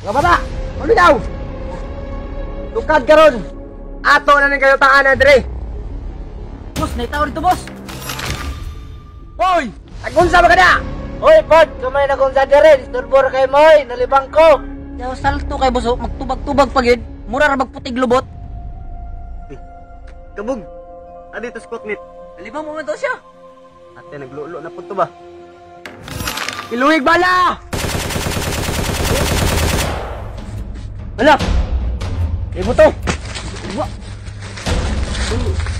Mga bata, paminaw! Tukad karon. Ato na ning kayo taana dre. Boss, naitaw dito, boss. Hoy, nagunsa ba ka na? Hoy, pod, kamay na kong sa dere, disturbo ra kay moy, nalibang ko. Yaw salto kay boss, magtubag-tubag pagid. Mura ra magputig lubot. Kabug. Adi to squat meet. Nalibang mo man to siya. Ate naglulo na pud to ba? Iluhig bala! Wala! Ibo to! Ibo!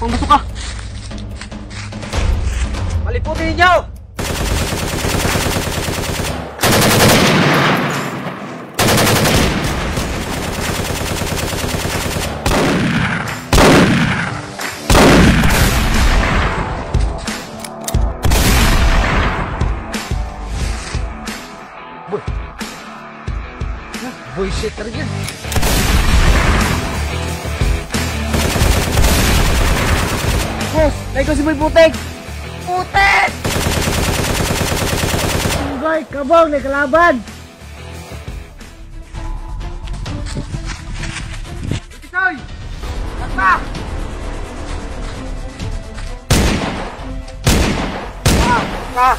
Pangbaso ka! Paliputin ninyo! Boy! Bullshit rin yan. Boss, naikaw si Boy Putek! Putek! Unggoy, kabong, nagkalaban! Ikisoy! Takpa! Ah! Ah!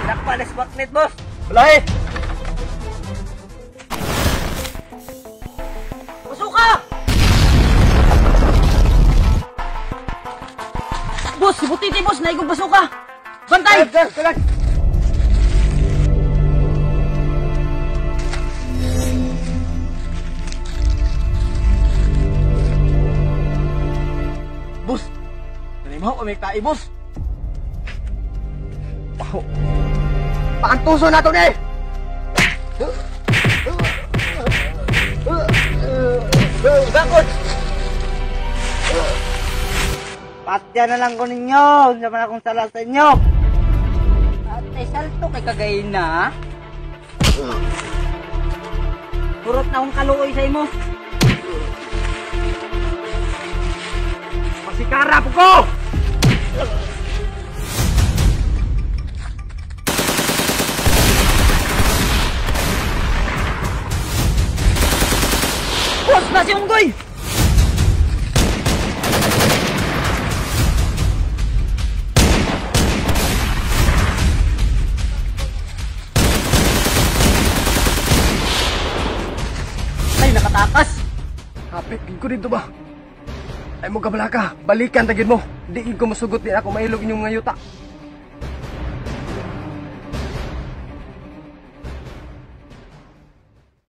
Dakpa na squat boss. Wala eh! Basuka! Boss, si Butiti, boss, naigong basuka! Bantay! Kalag! Boss! Nanimaw kami tae, boss! Taho! Paantuso na to ni! Bakot! Patya na lang ko ninyo, unsa man akong sala sa inyo. Ate, salto kay kagay na. Purot na akong kaluoy sa imo. Masikara po ko! Boss, na si Unggoy! Ay, nakatakas! Hapit, gid ko dito ba? Ay mo kabala ka, balikan tagid mo. Di gid ko masugot, di ako mailog inyong mga yuta.